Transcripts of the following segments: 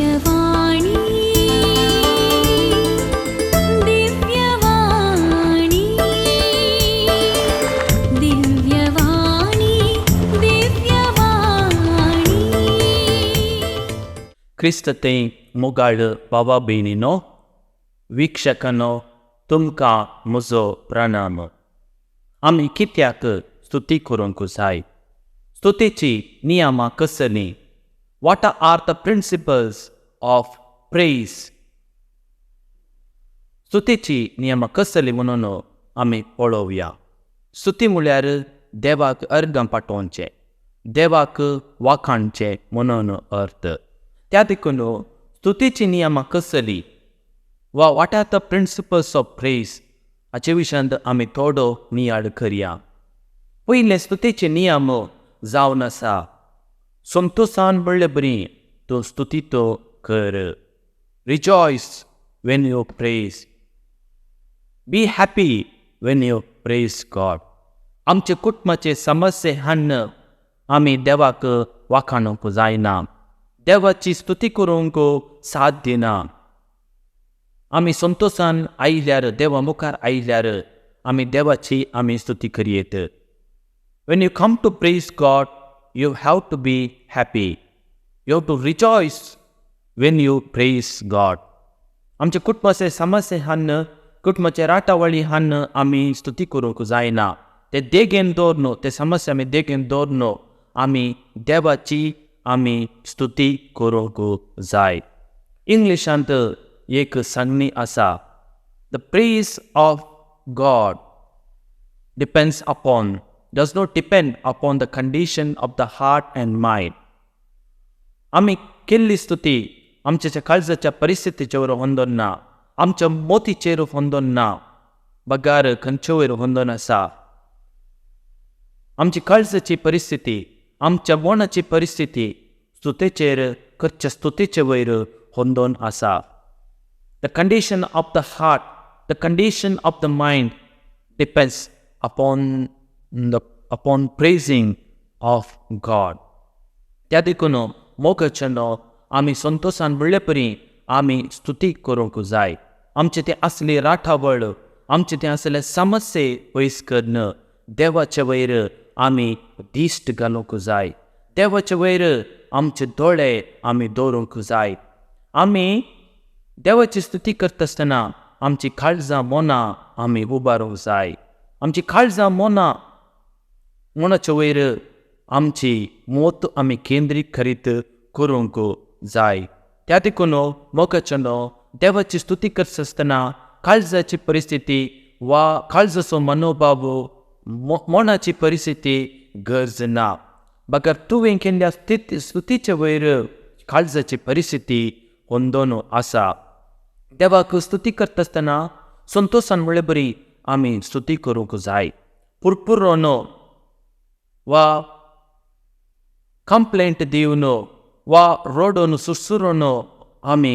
दिव्यवाणी दिव्यवाणी दिव्यवाणी दिव्यवाणी. क्रिस्त ते मोगाळ बाबा भयणीनो, विक्षकांनो, तुमकां म्हजो प्रणाम. आमी कित्याक स्तुती करूंक जाय? स्तुतीची नियमां कसलीं? What are the principles of praise? स्तुतीची नियमां कसलीं म्हणून आमी पळोवया. स्तुती म्हळ्यार देवाक अर्गां पाठोवचें, देवाक वाखाणचें म्हणून अर्थ. त्या देखून स्तुतीची नियमां कसली वा what are the principles of praise हाचे विशयांत आमी थोडो नियाळ करया. पयले स्तुतीचे नियम जावन आसा, संतोसान म्हणले बरी तूं स्तुती तो कर. Rejoice when you praise, be happy when you praise God. आमचे कुटुंबाचे समस्ये हाडून आमी देवाक वाखाणूंक जायना, देवाची स्तुती करूंक साथ दिना. आमी संतोसान आयल्यार, देवा मुखार आयल्यार आमी देवाची आमी स्तुती करयेत. When you come to praise God, you have to be happy. You have to rejoice when you praise God. आमचे कुटुंबाचे समस्ये हाडून, कुटुंबाचे राटावळी हाडून आमी स्तुती करूंक जायना. ते देगेन दवरन, ते समस्या आमी देगेन दवरन आमी देवाची आमी स्तुती करूंक जाय. इंग्लिशांत एक सांगणी आसा, the praise of God depends upon, does not depend upon the condition of the heart and mind. आमी केल्ली स्तुती आमच्या काळजाच्या परिस्थितीचेर होंदोन ना, आमच्या मोतीचेर होंदोन ना, बगार खंयचे वयर होंदोन आसा. आमची काळजाची परिस्थिती, आमच्या मनाची परिस्थिती स्तुतीचेर, करच्या स्तुतीचे वयर होंदोन आसा. The condition of the heart, the condition of the mind depends upon praising of God. त्या देखून मोगाच्यानो आमी संतोसान म्हणले परी आमी स्तुती करूंक जाय. आमचे ते आसली राठावळ, आमचे ते आसले समस्ये पयस करून देवाचे वयर आमी दिश्ट घालूंक जाय. देवाचे वयर आमचे दोळे आमी दवरूंक जाय. आमी देवाची स्तुती करता आसतना आमची काळजां मनां आमी उबारूंक जाय. आमची काळजां मनां मनाचे वयर आमची मोत आमी केंद्रीत करीत करूंक जाय. त्या देखून मोगाच्यानो देवाची स्तुती करता आसतना काळजाची परिस्थिती वा काळजाचो मनोभाव, मनाची परिस्थिती गरज ना, बगर तुवें केल्ल्या स्तुतीचे वयर काळजाची परिस्थिती होंदोन आसा. देवाक स्तुती करता आसतना संतोसान म्हणले बरी आमी स्तुती करूंक जाय. पुरपुरोन वा कंप्लेंट दिवन वा रोडोन सुरसुरोन आमी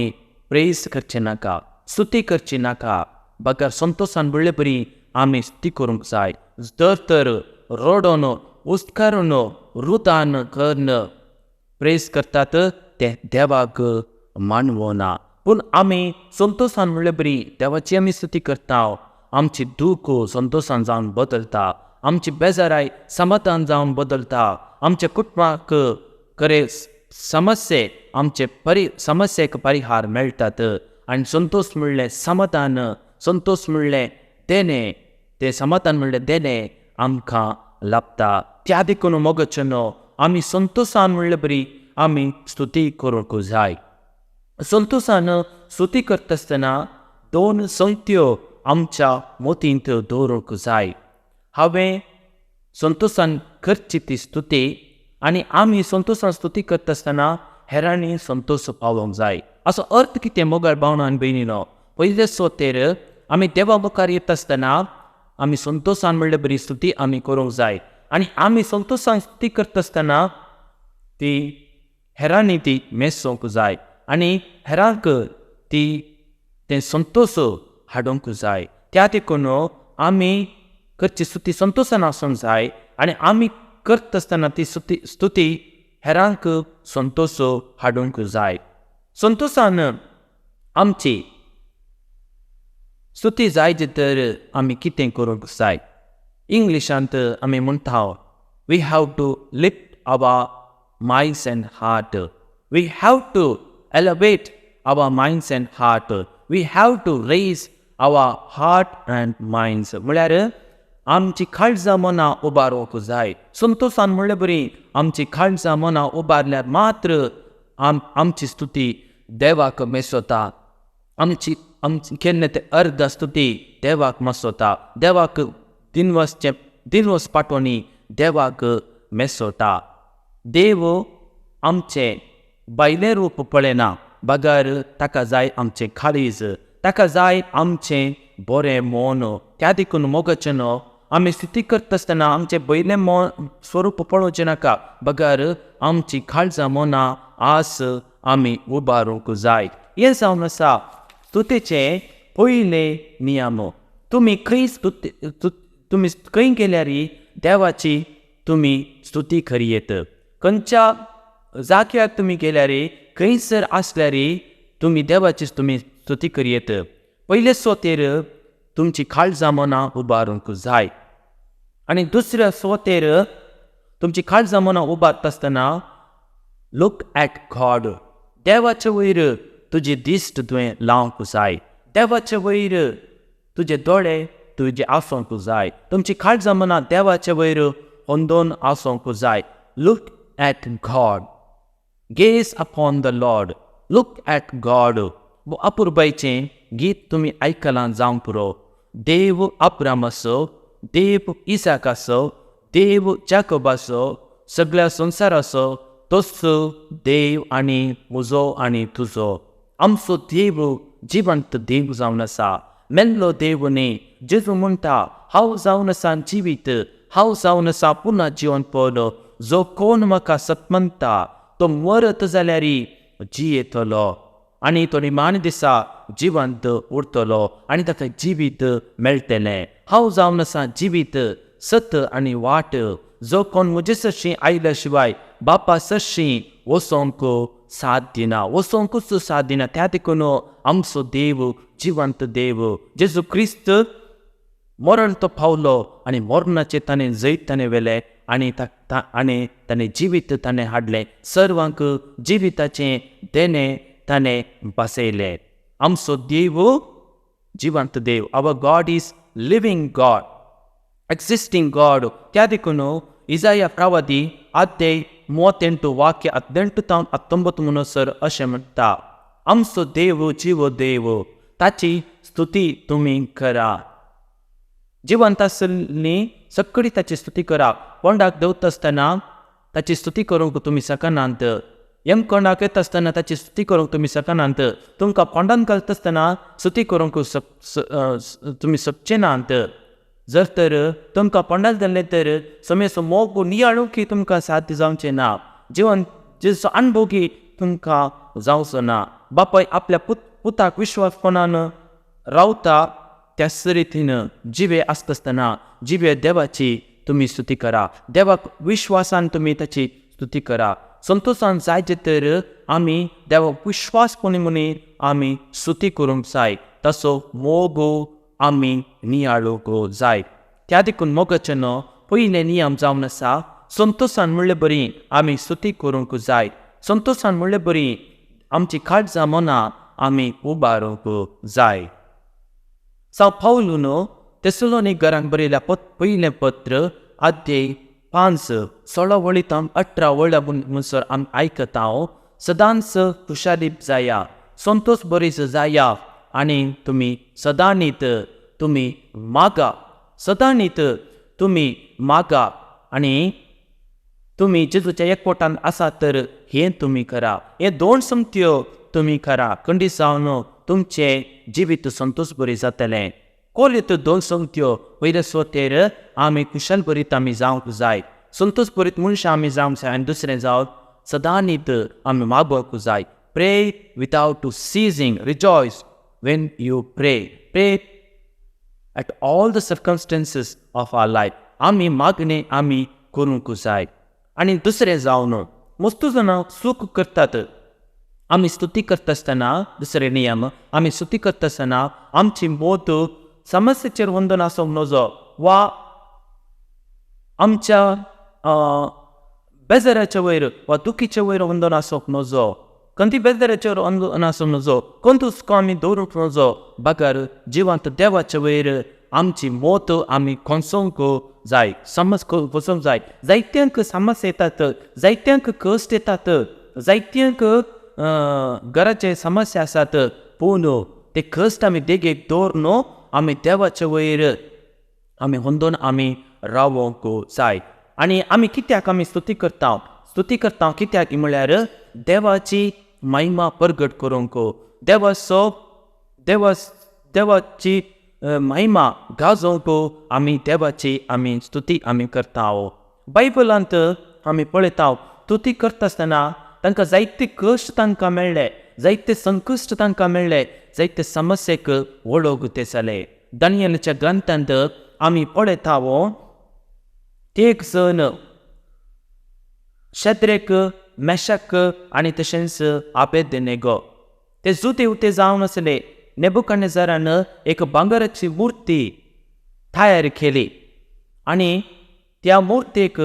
प्रेस करचे नाका, स्तुती करची नाका, बगर संतोसान म्हणले बरी आमी स्तुती करूंक जाय. जर तर रोडोन उस्कारून रुदान करून प्रेस करतात ते देवाक मानवना. पूण आमी संतोसान म्हणले बरी देवाची आमी स्तुती करता, आमची दूख संतोसान जावन बदलता, आमची बेजाराय समाधान जावन बदलता, आमच्या कुटुंबाक खरे समस्ये आमचे समस्येक परिहार मेळटात. आनी संतोष म्हणलें समाधान, संतोष म्हणलें देणें, तें समाधान म्हणलें देणें आमकां लाभता. त्या देखून मोगाच्यानो आमी संतोसान म्हणले बरी आमी स्तुती करूंक जाय. संतोसान स्तुती करता आसतना दोन संगत्यो आमच्या मोतींत दवरूंक जाय. हांवें संतोसान करची ती स्तुती आनी आमी संतोसान स्तुती करता आसतना हेरांनी संतोष पावोवंक जाय. असो अर्थ कितें मोगाळ भावना आनी भयणीनो? पयले सोतेर आमी देवा मुखार येता आसतना आमी संतोसान म्हणले बरी स्तुती आमी करूंक जाय. आनी आमी संतोसान स्तुती करता आसतना ती हेरांनी ती मेसोवंक जाय आनी हेरांक ती तें संतोष हाडूंक जाय. त्या देखून आमी करची स्तुती संतोसान आसूंक जाय आनी आमी करता आसतना ती स्तुती हेरांक संतोष हाडूंक जाय. संतोशान आमची स्तुती जायत तर आमी कितें करूंक जाय? इंग्लिशांत आमी म्हणटा, we have to lift our minds and heart, we have to elevate our minds and heart, we have to raise our heart and minds. म्हळ्यार आमची काळजां मनां उबारूंक जाय. संतोशान म्हणले बरी आमची काळजां मनां उबारल्यार मात्र आमची स्तुती देवाक मेसोता. आमची आमची केन्ना ते अर्द स्तुती देवाक मसोता, देवाक दिनवसचे दिनवस पाटोवणी देवाक मेसोता. देव आमचें भायलें रूप पळयना, बगर ताका जाय आमचें काळीज, ताका जाय आमचें बरें मन. त्या देखून मोगाचें न्हू आमी स्तुती करता आसतना आमचें पयलें मन स्वरूप पळोवचें नाका, बगर आमची काळजां मनां आस आमी उबारूंक जाय. हें जावन आसा स्तुतीचें पयलें नियम. तुमी खंय स्तुती तुमी खंय गेल्यार देवाची तुमी स्तुती करयेत. खंयच्या जाग्यार तुमी गेल्यार, खंयसर आसल्यार तुमी देवाची तुमी स्तुती करयेत. पयले सुवातेर तुमची काळजां मनां उबारूंक जाय आनी दुसऱ्या सुवातेर तुमची काळजां मनां उबारता आसतना लूक एट गॉड. देवाचे वयर तुजी दिश्ट तुवें लावंक जाय, देवाचे वयर तुजे दोळे तुजे आसूंक जाय. तुमची काळजां मनां देवाचे वयर अंदोन आसूंक जाय. Look at God, gaze upon the Lord, look at God. अपुरबायचें गीत तुमी आयकलां जावंक पुरो. देव अब्रामाचो, देव इसाकाचो, देव जाकोबाचो, सगळ्या संवसाराचो तोच देव आनी म्हजो आनी तुजो. आमचो देव जिवंत देव जावन आसा, मेल्लो देव न्ही. जेजू म्हणटा, हांव जावन आसा जिवीत, हांव जावन आसा पुना जिवन पळलो, जो कोण म्हाका सतमनता तो मरत जाल्यार जियेतलो आनी तो निमाणे दिसा जिवंत उरतलो आनी ताका जिवीत मेळटलें. हांव जावन आसा जिवीत, सत आनी वाट, जो कोण म्हजे सरशीं आयल्या शिवाय बापा सरशीं वचोंक साथ दिना, वचोंकूच साथ दिना. त्या देखून आमचो देव जिवंत देव. जेजू क्रिस्त मरण तो पावलो आनी मरणाचें ताणें जैत ताणें व्हेलें आनी आनी ताणें जिवीत ताणें हाडलें, सर्वांक जिविताचें देणें ताणें बसयलें. आमचो देव जिवंत देव. Our God is living God, existing God. त्या देखून इजाया प्रवादी अध्याय 38 वाक्य 18 तावन 19 म्हणसर अशें म्हणटा, आमचो देव जिवो देव, ताची स्तुती तुमी करा. जिवंत आसली सगळी ताची स्तुती करा. कोंडाक देंवता आसतना ताची स्तुती करूंक तुमी शकनात, यमकोंडाक येता आसतना ताची स्तुती करूंक तुमी शकनात, तुमकां कोंडान घालता आसतना स्तुती करूंक तुमी शकचे नात. जर तर तुमकां कोंडान जाल्लें तर समेचो मोग नियाळूंक तुमकां साध्य जावचें ना, जिवन जेजो अणभोगी तुमकां जावचो ना. बापाय आपल्या पुताक विश्वासपणान रावता त्या रितीन जिवे आसता आसतना जिवे देवाची तुमी स्तुती करा. देवाक विश्वासान तुमी ताची स्तुती करा. संतोशान जायचे तर आमी देवाक विश्वासपणी म्हणून आमी स्तुती करूंक जाय, ताचो मोग आमी नियाळूंक जाय. त्या देखून मोगाचें न्हू पयलें नियम जावन आसा, संतोशान म्हणले बरी आमी स्तुती करूंक जाय. संतोशान म्हणले बरी आमची काळजां मनां आमी उबारूंक जाय. साव पावलून तेसलोनीक घरांक बरयल्या पयलें पत्र अध्याय 5 16 वळी तावन 18 वळ्या म्हणसर आमी आयकता, सदांच खुशाली जाया, संतोश बरीच जाया आनी तुमी सदांनीत तुमी मागा, सदांनीत तुमी मागा आनी तुमी जेजूच्या एकवटान आसा तर हें तुमी करा, हे दोन समत्यो तुमी करा, खंडीत जावन तुमचें जिवीत संतोश बरी जातलें. कोलेत दोन संगत्यो पयले सुवातेर आमी कुशल भरीत आमी जावंक जाय, संतोश भरीत मनशां आमी जावंक जाय आनी दुसरें जावन सदांनीत आमी मागोवंक जाय. Pray without to ceasing, rejoice when you pray, pray at all the circumstances of our life. आमी मागणें आमी करूंक जाय. आनी दुसरें जावन मस्तू जाणां चूक करतात, आमी स्तुती करता आसतना दुसरे नियम, आमी स्तुती करता आसतना आमची मोत समस्येचेर वंदन आसूंक नजो वा आमच्या बेजाराचे वयर वा दुखीचे वयर वंदन आसूंक नजो, खंती बेजाराचेर वंदन आसूंक नजो, खंत हुस्को आमी दवरूंक नजो, बगर जिवंत देवाचे वयर आमची मोत आमी कोसोवंक जाय, समज कोसोवंक जाय. जायत्यांक समस्या येतात, जायत्यांक कश्ट येतात, जायत्यांक घराचे समस्या आसात, पूण ते कश्ट आमी देगेक दवरून आमी देवाचे वयर आमी होंदोन आमी रावोंक जाय. आनी आमी कित्याक आमी स्तुती करता? स्तुती करता कित्याक म्हळ्यार देवाची महिमा प्रगट करूंक, देवाचो देवाची महिमा गाजोवंक आमी देवाची आमी स्तुती आमी करता. बायबलांत आमी पळयता स्तुती करता आसतना तांकां जायते कश्ट तांकां मेळ्ळे, जायते संकश्ट तांकां मेळ्ळे, जायते समस्येक वळख ते जाले. दानियलाच्या ग्रंथांत आमी पळयता एक जण शेद्रेक, मेशक आनी तशेंच आबेदनेगो ते जुते उते जावन आसले. नेबुकदनेझरान एक भांगराची मूर्ती तयार केली आनी त्या मूर्तीक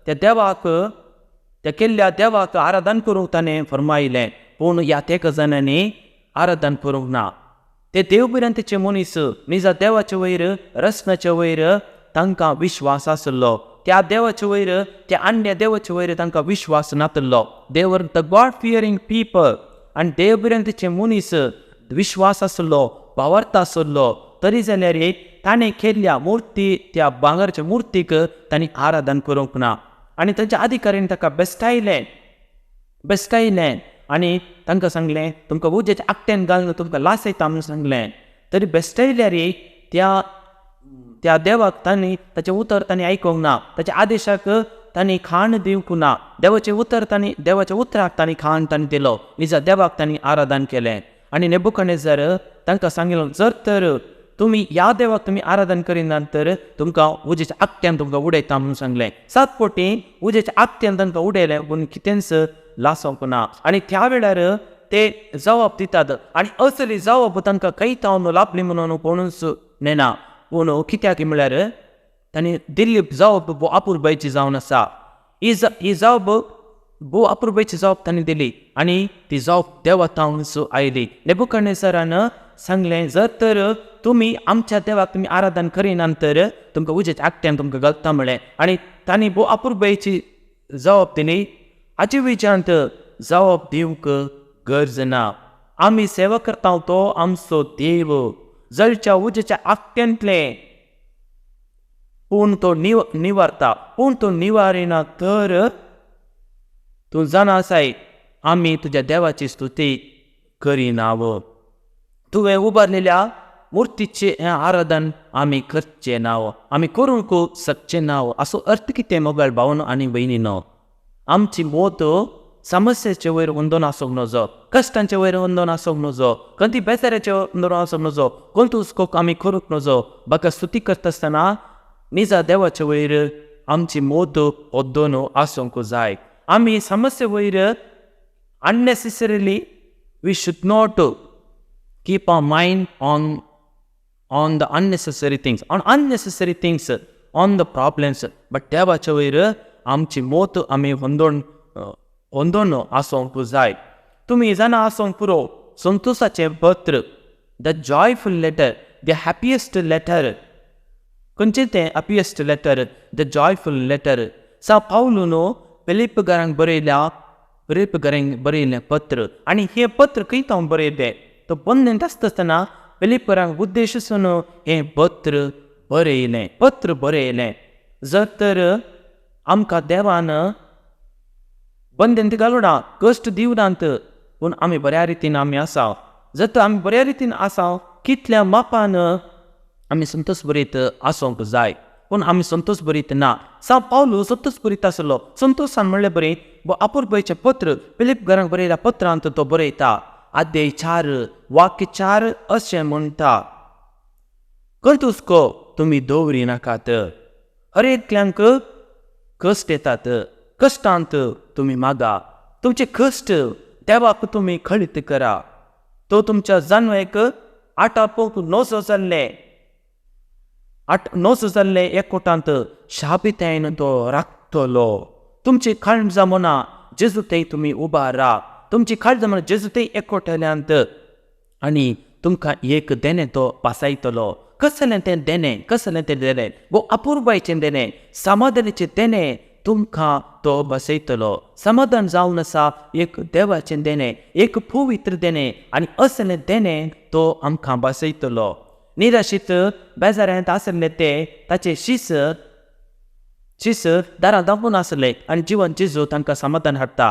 त्या देवाक, त्या केल्ल्या देवाक आराधन करूंक ताणें फर्मायलें. पूण ह्या तेका जाणांनी आराधन करूंक ना. ते देवभिरांतेचे मनीस निजा देवाचे वयर, रचनाचे वयर तांकां विश्वास आसलो. त्या देवाचे वयर, त्या अन्य देवाचे वयर तांकां विश्वास नातलो. They were the God fearing people आनी देवभिरांतेचे मनीस विश्वास आसलो, भावार्थ आसलो. तरी जाल्यार ताणें केल्ल्या मूर्ती, त्या भांगराच्या मूर्तीक तांणी आराधन करूंक ना आनी तांच्या अधिकाऱ्यांनी ताका बेस्टायलें, बेस्टायलें आनी तांकां सांगलें तुमकां उज्याच्या आकट्यान घालून तुमकां लासयता म्हणून सांगलें. तरी बेस्टायल्यार त्या त्या देवाक तांणी ताचें उतर तांणी आयकूंक ना, ताच्या आदेशाक तांणी खाण दिवंक ना, देवाचें उतर तांणी, देवाच्या उतराक तांणी खाण तांणी दिलो, निजा देवाक तांणी आराधन केलें. आनी नेबुकदनेझर तांकां सांगिल्लो जर तर तुमी ह्या देवाक तुमी आराधन करिनात तर तुमकां उज्याच्या आकट्यान तुमकां उडयता म्हणून सांगलें. 7 पटी उज्याच्या आकट्यान तांकां उडयलें, पूण कितेंच लासोवंक ना. आनी त्या वेळार ते जवाब दितात आनी असली जवाब तांकां खंय तावन लाभली म्हणून कोणूच नेना. पूण कित्याक म्हळ्यार तांणी दिल्ली जवाब भोव अपुरबायेची जावन आसा. ही जवाब भोव अपुरबायेची जवाब तांणी दिली आनी ती जवाब देवा तावनच आयली. नेबुकदनेझरान सांगलें जर तर तुमी आमच्या देवाक तुमी आराधन करिनात तर तुमकां उज्याच्या आकट्यान तुमकां घालता म्हळें. आनी तांणी भोव अपुरबायेची जवाब दिली. हाचे विचारांत जवाब दिवंक गरज ना. आमी सेवा करता तो आमचो देव जळच्या उज्याच्या आकट्यांतलें पूण तो निवारता, पूण तो निवारिना तर तूं जाणा आसाय आमी तुज्या देवाची स्तुती करिना. तुवें उबारलेल्या मूर्तीचें आराधन आमी करचें ना, आमी करूंक शकचें ना. असो अर्थ कितें मोगाळ भावनो आनी भयणीनो, आमची मोत समस्येचे वयर वंदोन आसूंक नजो, कश्टांचे वयर वंदोन आसूंक नजो, खंती बेजाराचे वंदोन आसूंक नजो, कोणतो हुस्को आमी करूंक नजो. बाका स्तुती करता आसतना निजा देवाचे वयर आमची मोत ओद्दोन आसूंक जाय. आमी समस्ये वयर unnecessarily we should not keep our mind on the unnecessary things, on unnecessary things, on the problems. But देवाचे वयर आमची मोत आमी होंदोन आसूंक जाय. तुमी जाणा आसूंक पुरो संतोशाचें पत्र, the joyful letter, the happiest letter. खंयचें तें happiest letter? The joyful letter. सा पावलून फिलिप्पकारांक बरयल्या, फिलिप्पकारांक बरयलें पत्र. आनी हें पत्र खंय तावन बरयलें? तो बंदींत आसता आसतना फिलिप्पकारांक उद्देशून हें पत्र बरयलें, पत्र बरयलें. जर तर आमकां देवान बंदींत घालूना, कश्ट दिवनात, पूण आमी बऱ्या रितीन आमी आसा. जर तर आमी बऱ्या रितीन आसा कितल्या मापान आमी संतोश बरीत आसूंक जाय, पूण आमी संतोश बरीत ना. सा पावलू संतोश बरीत आसलो. संतोशान म्हणलें बरी अपुरबायेचें पत्र फिलिप्पकारांक बरयल्या पत्रांत तो बरयता, अध्याय 4 वाक्य 4 अशें म्हणटा, खंय हुस्को तुमी दवरी नाकात, हर एकल्यांक कश्ट येतात, कश्टांत तुमी मागा, तुमचे कश्ट देवाक तुमी कळीत करा. तो तुमच्या जानवेक आटापूंक नजो जाल्लें, नजो जाल्लें एकवटांत शाबितायेन तो राखतलो. तुमची काळजां मनां जेजू थंय तुमी उबारा, तुमची काळजां मनां जेजू थंय एकवटल्यांत आनी तुमकां एक देणें तो पासायतलो. कसलें तें देणें, कसलें तें देणें, वो अपुरबायचें देणें, समाधानाचें देणें तुमकां तो बसयतलो. समाधान जावन आसा एक देवाचें देणें, एक पवित्र देणें आनी असलें देणें तो आमकां बसयतलो. निराशीत बेजारांत आसले ते ताचे शीस शीस दारां धांपून आसले आनी जिवन जेजू तांकां समाधान हाडटा.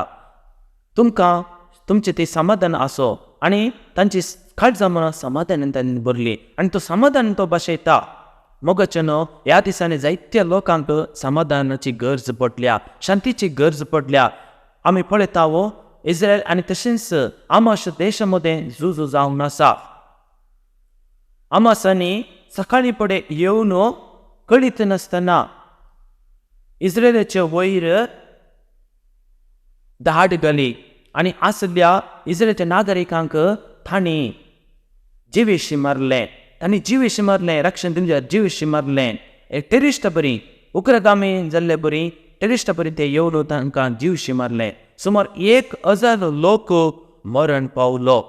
तुमकां तुमचें तें समाधान आसो आनी तांची काळजां मनां समाधानान तांणी भरली आनी तो समाधान तो बसयता. मोगाचें न्हू ह्या दिसांनी जायत्या लोकांक समाधानाची गरज पडल्या, शांतीची गरज पडल्या. आमी पळयता वो इस्रायल आनी तशेंच आमास देशा मदें झुजू जावन आसा. आमासांनी सकाळीं फुडें येवन कळीत नासतना इस्रायलाचे वयर धाड घाली आनी आसल्या इस्रायलाच्या नागरिकांक तांणी जिवेशी मारलें, तांणी जिवेशी मारलें, रक्षण दिवच्या जिवेशी मारलें. टेरिस्टा बरी उग्रगामी जाल्ले बरी टेरिस्टा बरी ते येवन तांकां जिवशी मारलें. सुमार 1000 लोक मरण पावलो.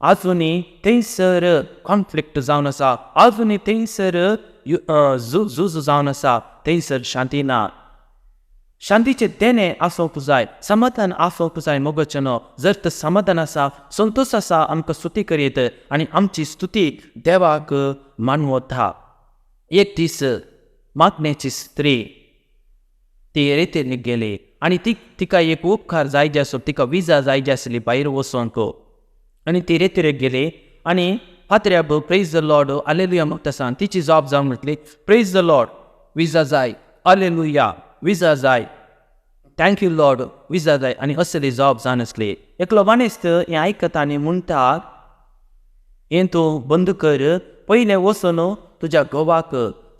आजुनी थंयसर कॉन्फ्लिक्ट जावन आसा, आजुनी थंयसर झूज जावन आसा, थंयसर शांती ना. शांतीचें देणें आसूंक जाय, समाधान आसूंक जाय. मोगाचें न्हू जर तर समाधान आसा, संतोश आसा, आमकां स्तुती करीत आनी आमची स्तुती देवाक मानवता. एक दीस मागण्याची स्त्री ती रेतीर गेली आनी ती तिका एक उपकार जाय जे आसलो, तिका विजा जाय जे आसली भायर वचोंक आनी ती रेतीर गेली आनी फातऱ्या प्रेज the Lord alleluia म्हणटा आसा. तिची जॉब जावन म्हटली प्रेज the Lord विजा जाय, आलेलुया विजा जाय, thank you Lord विजा जाय आनी असली जॉब जावन आसली. एकलो माणीस हें आयकता आनी म्हणटा हें तूं बंद कर, पयलें वचून तुज्या घोवाक,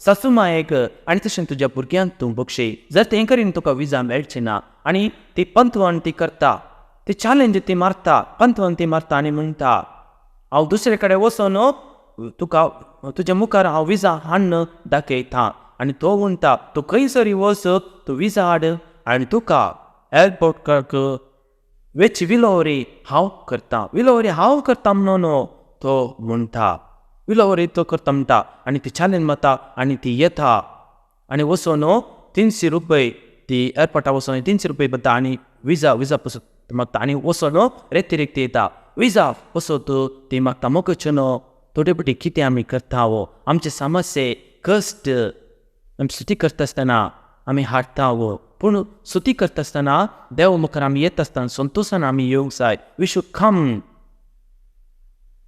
सासू मायेक आनी तशें तुज्या भुरग्यांक तूं बक्षी, जर तें करीन तुका विजा मेळची ना. आनी ती पंथवण ती करता, ती चॅलेंज ती मारता, पंथवण ती मारता आनी म्हणटा हांव दुसरे कडेन वचून तुका तुज्या मुखार हांव विजा हाडून दाखयता. आनी तो म्हणटा तूं खंयसरी वच, तूं विजा हाड आनी तुका एअरपोर्टाक वेची विलोवरी हांव करता, विलोवरी हांव करता म्हणून तो म्हणटा, विलोवरी तो करता म्हणटा. आनी ती चॅलेंज मारता आनी ती येता आनी वचून 300 रुपये ती एअरपोर्टाक वचून 300 रुपये बता आनी विजा विजा पसत मागता आनी वचून रेतिरेक ती येता विजा पसत ती मागता. मोगाचें न्हू थोडे पटी कितें आमी करता वो आमचे समस्ये कश्ट आमी स्तुती करता आसतना आमी हाडटा वो, पूण स्तुती करता आसतना देव मुखार आमी येता आसतना संतोशान आमी येवंक जाय.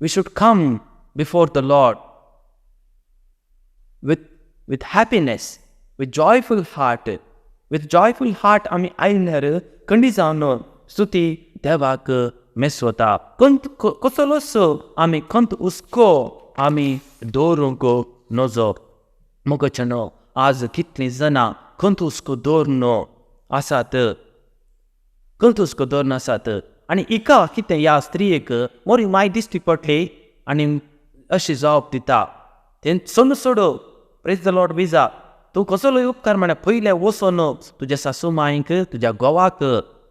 We should come before the Lord with happiness, with joyful heart, with joyful heart आमी आयल्यार खंडी जावन स्तुती देवाक मेसवता. कंत कसलोच आमी खंत हुस्को आमी दवरूंक नजो. मोगाचें न्हू आज कितलीं जाणां खंत हुस्को दवरून आसात, खंत हुस्को दवरून आसात. आनी हिका कितें ह्या स्त्रियेक मोरी माय दिश्टी पडली आनी अशी जबाब दिता तें सोडू सोडू प्रेज the Lord विजा, तूं कसलोय उपकार म्हळ्यार पयलें वचून तुज्या सासू मायक तुज्या घोवाक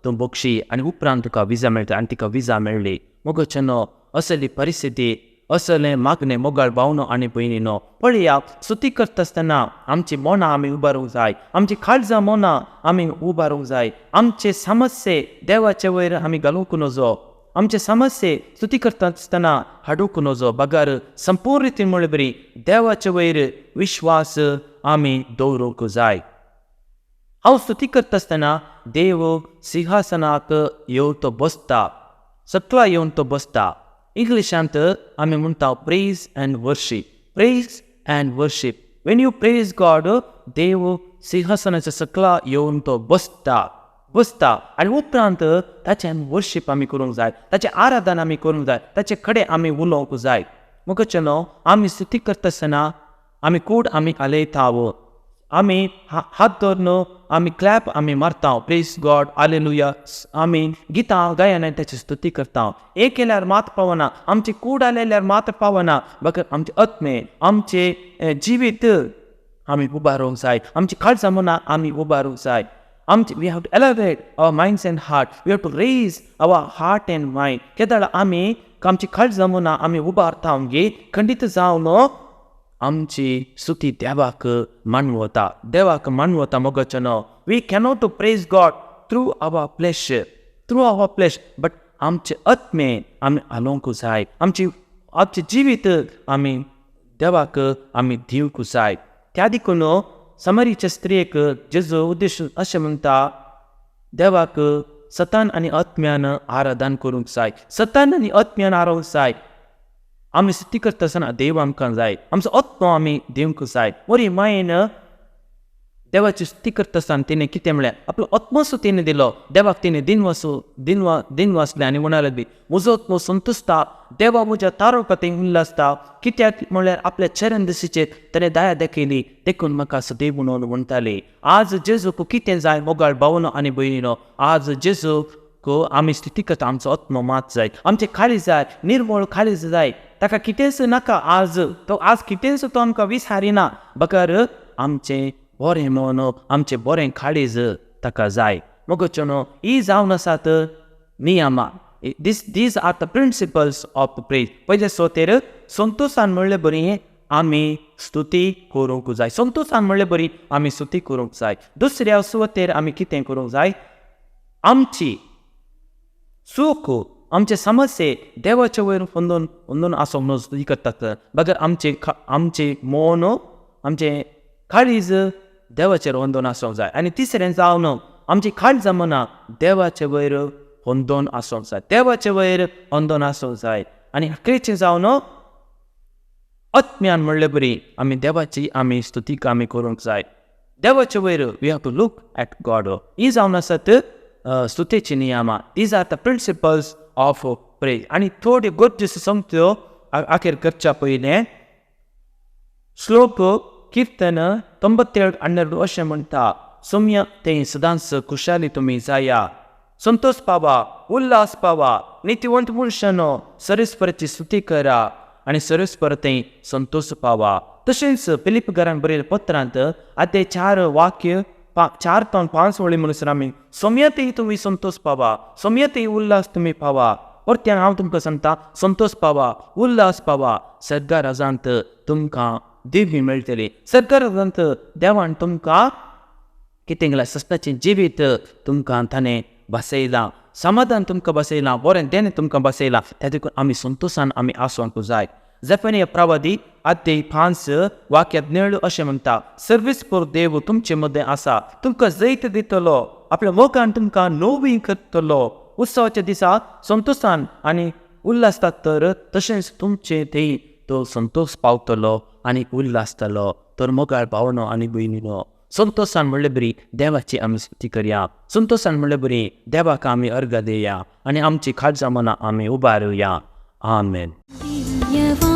तूं बक्षी आनी उपरांत तुका विजा मेळटा. आनी तिका विजा मेळ्ळी. मोगाचें न्हू असली परिस्थिती असलें मागणें मोगाळ भावनो आनी भयणीनो पळया स्तुती करता आसतना आमची मनां आमी उबारूंक जाय, आमची काळजां मनां आमी उबारूंक जाय. आमचे समस्ये देवाचे वयर आमी घालूंक नजो, आमचे समस्ये स्तुती करता आसतना हाडूंक नजो, बगर संपूर्ण रितीन म्हळ्यार बरी देवाचे वयर विश्वास आमी दवरूंक जाय. हांव स्तुती करता आसतना देव सिंहासनाक येवन तो बसता, सकला येवन तो बसता. इंग्लिशांत आमी म्हणटा praise and worship, praise and worship. When you praise God, देव सिंहासनाच्या सकला येवन तो बसता बसता आनी उपरांत ताचें वर्शीप आमी करूंक जाय, ताचें आराधन आमी करूंक जाय, ताचे कडेन आमी उलोवंक जाय. मोगाचें न्हू आमी स्तुती करता आसतना आमी कूड आमी हालयता, आमी हात धरून आमी क्लॅप आमी मारता, प्रेज गॉड, आलेलुया, आमी गितां गायन ताची स्तुती करता. हें केल्यार मात पावना, आमची कूड आलेल्यार मात पावना, बगर आमचे आत्मे आमचे जिवीत आमी उबारूंक जाय, आमची काळजां मनां आमी उबारूंक जाय. आमचे we have to elevate our minds and heart, we have to raise our heart and mind. केदळ आमी आमची काळजां मनां आमी उबारता आमगे खंडीत जावन आमची स्तुती देवाक मानवता, देवाक मानवता. मोगाचो न्हू, we cannot to praise God through our flesh, through our flesh, but आमचे आत्मे आमी हालोवंक जाय, आमची आमचें जिवीत आमी देवाक आमी दिवंक जाय. त्या देखून समरीच्या स्त्रियेक जेजू उद्देश अशें म्हणटा, देवाक सतान आनी आत्म्यान आराधन करूंक जाय, सतान आनी आत्म्यान आरोवंक जाय. आमी स्तुती करता आसतना देव आमकां जाय, आमचो आत्मो आमी दिवंक जाय. बरी मायेन देवाची स्तुती करता आसतना तिणें कितें म्हळ्यार आपलो आत्मोसो तिणें दिलो देवाक, तिणें दिनवासो दिनवा दिनवासलें आनी म्हणालें बी म्हजो आत्मो संतुश्टा देवा म्हज्या तारोका थंय उल्लासता, कित्याक म्हळ्यार आपल्या चरण दिशीचेर ताणें दया दाखयली देखून म्हाका सदैव म्हणून म्हणटाली. आज जेजूक कितें जाय मोगाळ भावनो आनी भयणीनो, आज जेजूक आमी स्तुती करता आमचो आत्मो मात जाय, आमचें काळीज जाय, निर्मळ काळीज जाय. ताका कितेंच नाका आज, तो आज कितेंच तो आमकां विसारिना, बगर आमचें बरें मन आमचें बरें काळीज ताका जाय. मोगाचो न्हू, ही जावन आसात नियमां, these are the principles of praise. पयले सोतेर संतोशान म्हणले बरी आमी स्तुती करूंक जाय, संतोशान म्हणले बरी आमी स्तुती करूंक जाय. दुसऱ्या सुवातेर आमी कितें करूंक जाय, आमची सूख आमचे समस्ये देवाचे वयर अंदून अंदून आसूंक न्हू स्तुती करतात, बगर आमचे आमचे मन आमचें काळीज देवाचेर अंदून आसूंक जाय. आनी तिसरें जावन आमची काळजां मनां देवाचे वयर अंदून आसूंक जाय, देवाचे वयर अंदून आसूंक जाय. आनी आखरेचें जावन आत्म्यान म्हणले बरी आमी देवाची आमी स्तुती आमी करूंक जाय. देवाचे वयर we have to look at God. ही जावन आसात स्तुतेची नियमां, these are the principles of praise. आनी थोड्यो गरजेच्यो सोमत्यो आखेर करच्या पयलें श्लोक कीर्तन 97 अशें म्हणटा, सोम्या तें सदांच खुशाली तुमी जाया, संतोष पावा, उल्हास पावा, नितीवंत मनशानो सरस्पराची स्तुती करा आनी सरस्पर तें संतोष पावा. तशेंच फिलीप घरान बरयल्या पत्रांत आतां 4 वाक्य 4 ते 5 वळी म्हणसर आमी सोम्यातय तुमी संतोष पावा, सोम्यातय उल्हास तुमी पावा. परत्यान हांव तुमकां सांगता, संतोष पावा, उल्हास पावा, सर्गा राजांत तुमकां दिव्य मेळटली. सर्गा राजांत देवान तुमकां कितें केलां, सस्नाचें जिवीत तुमकां ताणें बसयलां, समाधान तुमकां बसयलां, बरें देणें तुमकां बसयलां. त्या देखून आमी संतोशान आमी आसूंक जाय. जफनिया प्रवादी अध्याय 5 वाक्यांत 9 अशें म्हणटा, सर्वेस्पर देव तुमचे मदें आसा, तुमकां जैत दितलो, आपल्या मोगान तुमकां नवी करतलो. उत्सवाच्या दिसा संतोशान आनी उल्हासतात तर तशेंच तुमचे थंय तो संतोष पावतलो आनी उल्हासतलो. तर मोगाळ भावनो आनी भयणीनो, संतोशान म्हणले बरी देवाची आमी स्तुती करया, संतोशान म्हणले बरी देवाक आमी अर्घ दिया आनी आमची काळजां मनां आमी उबारुया. आमेन. दिव्यवाणी.